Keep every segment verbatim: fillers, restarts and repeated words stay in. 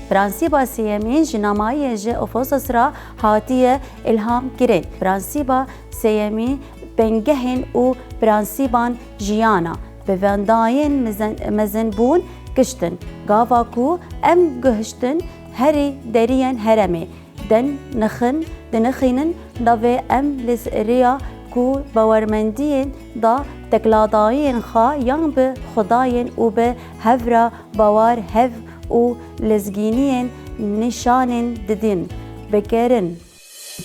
Prensîba sêyemîn ji namayiyê ji Efesos re hatiye îlham kirin. Prensîba sêyemîn bingehên û prensîban jiyan e. Bi vandayên mezin, mezin bûn kiştin. Gava ku em gihiştin herî deriyên herêmê, den nixin, dinixînin davê em li rêya ku bawermendiyên da tekladayên xwe yan bi xwedayên û bi hev re bawar hev û lezgîniyên nîşanên didin bikirin.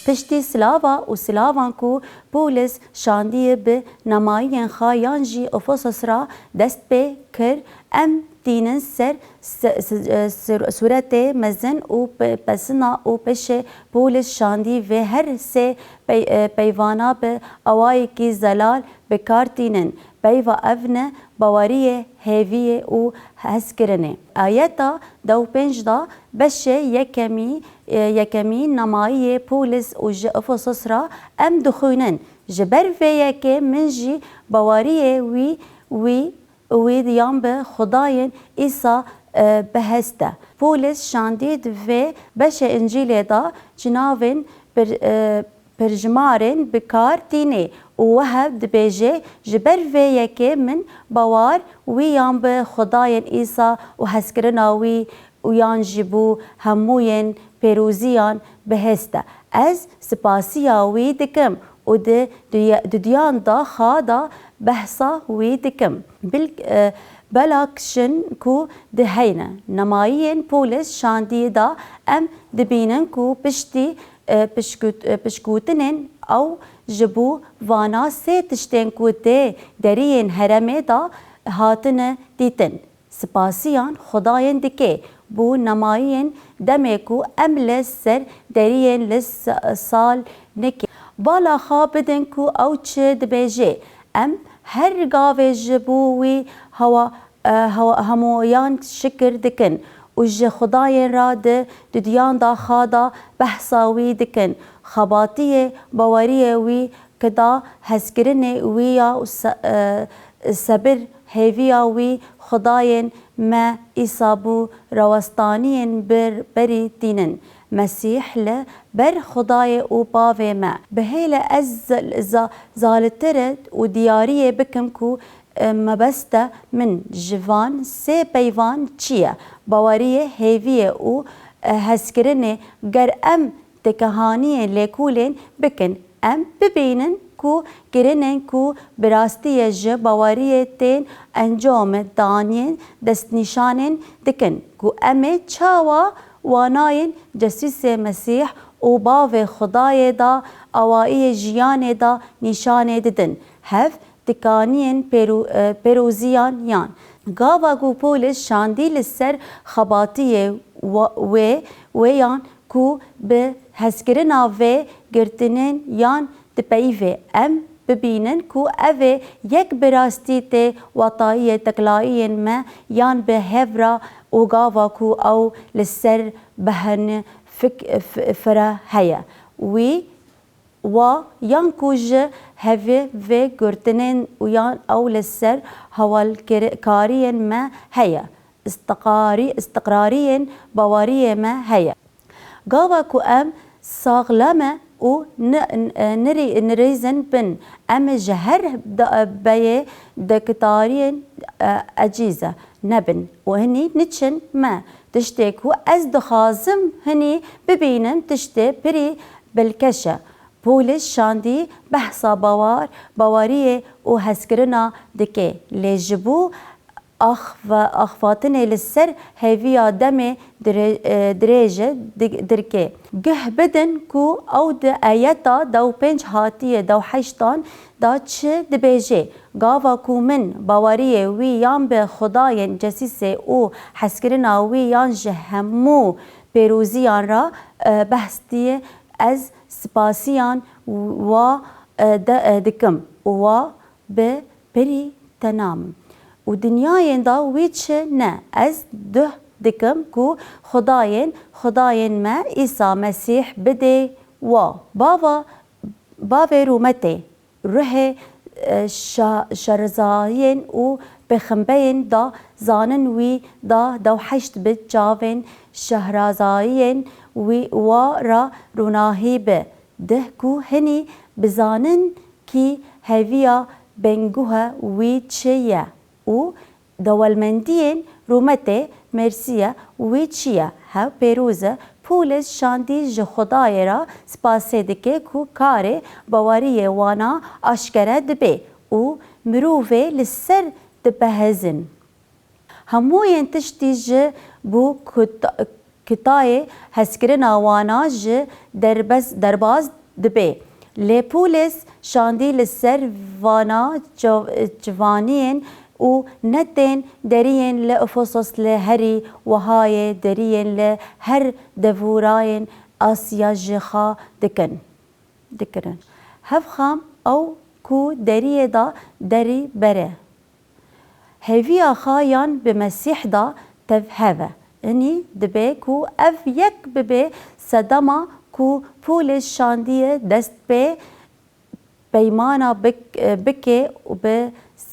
Piştî silava û silavan ku Pawlos şandiyê bi namayiyên xwe yan jî Efesos re dest pê kir, em tînin ser se-, se-, e, sur-, sûretê mezin û pe-, pesina û peşê Pawlos şandî vê her sê pey-, e, peyvana bi awayekî zelal bi kar tînin. Peyva ev ne baweriyê, hêviyê û hezkirinê. Ayeta deh û pênc da beşê yekemî, e, yekemî namayiyê Pawlos û ji Efesos re em dixwînin. Ji ber vê yekê min jî baweriyê wî, wî, wî yan bi xwedayên Îsa, e, biheste. Pawlos şandî di vê beşê Încîlê de cinavên pir-, e, pirjimarên bi kar tînê û wehe dibêje, ji ber vê yekê min bawar wî yan bi xwedayên Îsa û hezkirina wî û yan ji bo hemûyên pêroziyan bihêste. Ez spasiya wî dikim û di duya-, dudiyan da xwe da behsa wî dikim. Bil-, e, bela kişin ku di heyne. Namayiyên Pawlos şandiyê da em dibînin ku piştî, e, pişkut-, e, pişkutinên ew ji bo vana sê tiştên ku tê deriyên herêmê da hatine dîtin. Spasiyan xwedayên dike bo namayiyên demê ku em li ser deriyên li sa-, sal nike. Bala xwe bidin ku ew çi dibêje. Em her gavê ji bo wî hewa, e, hewa, hemûyan şikir dikin û ji xwedayên re di dudiyan da xwe da behsa wî dikin. Xebatiyê baweriyê wî Keda hezkirinê wî ya û se-, e, sebir hêviya wî xwedayên me Îsa bû rawestaniyên bir berî tînin. Mesîh li ber Xwedayê û bavê me. Bihêle ez za-, za-, zalitir û diyariyê bikim ku, e, mebeste min ji van sê peyvan çi ye? Baweriyê, hêviyê û, e, hezkirinê ger em tekehaniyên lêkolîn bikin, em bibînin ku kirinên ku bi rastî ye ji baweriyê tên encame daniyên destnîşanên dikin ku em ê çawa wanayên cesûsê Mesîh û bavê Xwedayê da awayiyê jiyanê da nîşanê didin. Hev tikaniyên pêro-, e, pêroziyan yan. Gava ku Pawlos şandî li ser xebatiyê wa-, wê, wê yan ku bi hezkirina vê girtinên yan dipeyivê, em bibînin ku ev ê yek bi rastî tê watayiyê teklayiyên me yan bi hev re û gava ku ew li ser behene fik-, f-, fire heye. Wî wa yan ku ji hevê vê girtinên û yan ew li ser hewalkir-, kariyên me heye, istiqarî-, istiqrariyên baweriyê me heye. Gava ku em saxleme û ni-, n-, nirî-, nirîzin bin, em ji her da-, beyê dekitariyên, e, ecîze nebin û hinî niçin me. Tiştê ku ez dixwazim hinî bibînim tiştê pirî bilkeş e. Pawlos şandî behsa bawar, bawariyê û hezkirina dike, lê ji bo axva-, axvatinê li ser hêviya demê dire-, e, dirêj e, di-, dirke. Guh bidin ku ew di ayeta dewpênc hatiye dewheştan da çi dibêje, gava ku min bawariyê wî yan bi xwedayên cesîsê û hezkirina wî yan ji hemû pêroziyan re, e, behs diye, ez spasiyan wa, e, de, e, dikim û wa bi pirî te namim. Û dinyayên da wî çi ne, ez duh dikim ku xwedayên, xwedayên me Îsa Mesîh bidê wa. Bava, bavê rûmetê, ruhê, e, şa-, şarazayên û pêxembeyên da zanin wî da dewheşt bi çavên şarazayên wî wa ra ronahî bi. Dih ku hinî bizanin kî heviya bingûhe wî çi ye û dewlemendiyên rûmetê mersiye wî çi ye. Hev pêroz e, Pûlis şandî ji Xwedayê re spasê dike ku karê baweriyê wana aşkere dibe û mirovê li ser dibehezin. Hemûyên tiştî ji bo kuta-, kutayê hezkirina wana ji derbez-, derbaz dibe. Lê Pûlis şandî li ser vana civ-, civaniyên û ne tên deriyên li Efesos li herî wehayê deriyên li her devûrayên Asya ji xwe dikin, dikirin. Hevxam ew ku deriyê da derî bere. Hêviya xwe yan bi Mesîh de tev heve. Înî dibe ku ev yek bibe sedema ku Pûlis şandiye dest pê peymana bik-, bike û bi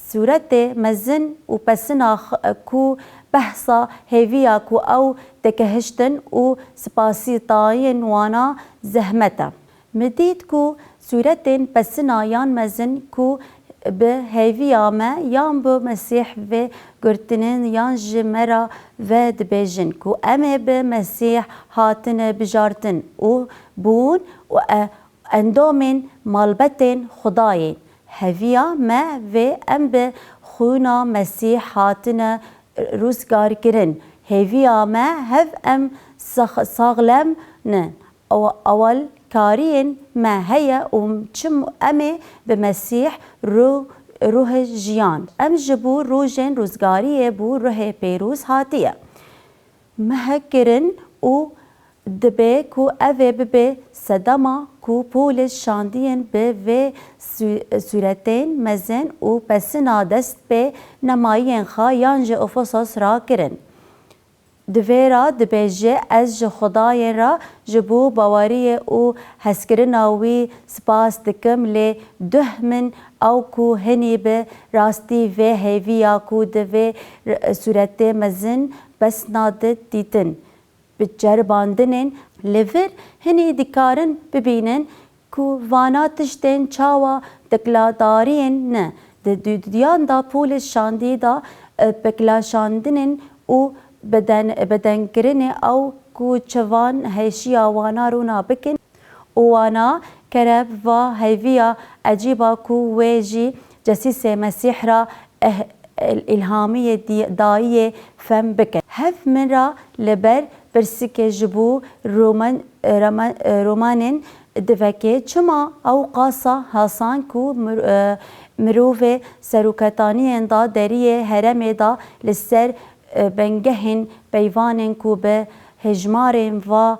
sûretê mezin û pesina x-, ku behsa hêviya ku ew dikehiştin û spasîtayên wana zehmet e. Min dît ku sûretên pesina yan mezin ku bi hêviya me yan bi Mesîh ve girtinin yan ji me re ve dibêjin ku em ê bi Mesîh hatine bijartin û bûn û e-, endomên malbetên Xwedayê. Hêviya me ve em bi xûna Mesîh hatine rûzgarkirin. Hêviya me hev em sax-, saxlem ne. Ew-, ewalkariyên me heye û çim em ê bi Mesîh rû-, ruhê jiyan. Em ji bo rojên rûzgariyê bo ruhê pêroz hatiye mehekirin û dibe ku ev ê bibe sedema ku Pûlis şandiyên bi vê sü-, sûretên mezin û pesina dest pê nemayiyên xwe yan ji Efesos re kirin. Di vê re dibêje, ez ji Xwedayê re ji bo baweriyê û hezkirina wî spas dikim, lê duh min ew ku hinî bi rastî vê hêviya ku di vê r-, sûretê mezin pesna di dîtin, bi ceribandinên li vir hinî dikarin bibînin ku vana tiştên çawa dikladariyên ne. Di dudiyan de Pûlis şandî de, e, peklaşandinên û beden-, bedenkirinê ew ku çivan hêşiya wana rûna bikin û wana kere va hêviya ecîba ku wê jî cesîsê Mesîh ra eh-, îlhamiyê dî-, dayiyê fem bikin. Hev min ra li ber pirsike ji bo roman-, roman-, romanên diveke, çima ew qasa hasan ku mir-, e, mirovê seroktaniyên da deriyê herêmê da li ser, e, bingehên peyvanên ku bi hejmarên va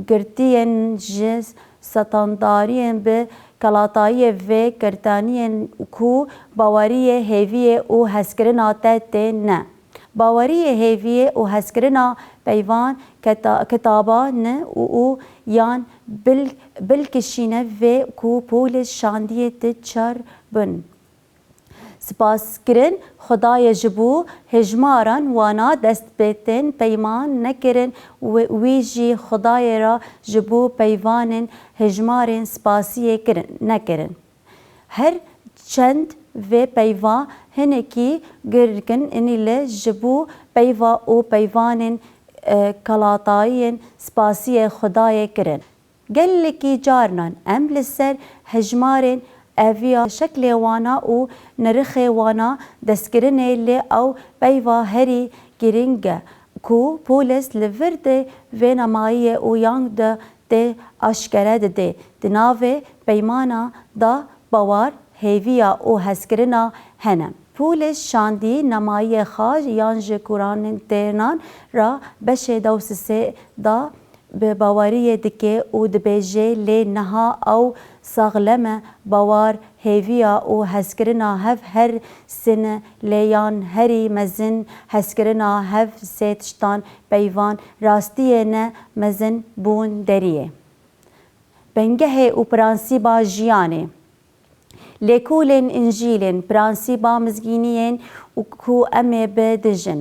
girtiyên ji setandariyên bi kalatayiyê vê girtaniyên ku baweriyê hêviyê û hezkirina te tê ne. Baweriyê hêviyê û hezkirina peyvan keta-, kitaba ne û, û yan bil-, bilkişîne vê ku Pûlis şandiyê ti çar bin. Spas kirin Xwedayê ji bo hejmaran wana dest pê tên peyman nekirin, wî, wî jî Xwedayê re ji bo peyvanên hejmarên spasiyê kirin, nekirin. Her çend vê peyva hinekî girkin inî li ji bo peyva û peyvanên, e, kalatayiyên spasiyê Xwedayê kirin. Gelekî carinan em li ser hejmarên eviya şeklê wana û nirxê wana destkirinê lê ew peyva herî girîng e ku Pûlis li vir de vê nemayiyê û yang de tê aşkere dide. Di navê peymana da bawar, hêviya û hezkirina hene. Pûlis şandî nemayiyê xwe yan ji Kurantênan ra beşê dewsisê da bi baweriyê dike û dibêje, lê niha ew saxlem e, bawar, hêviya û hezkirina hev her sê ne, lê yan herî mezin hezkirina hev sê tiştan peyvan rastiyê ne mezin bûn deriyê. Bingehê û prensîba jiyanê. Lêkolên Încîlên, pransîba mizgîniyên û ku em ê bi dijin.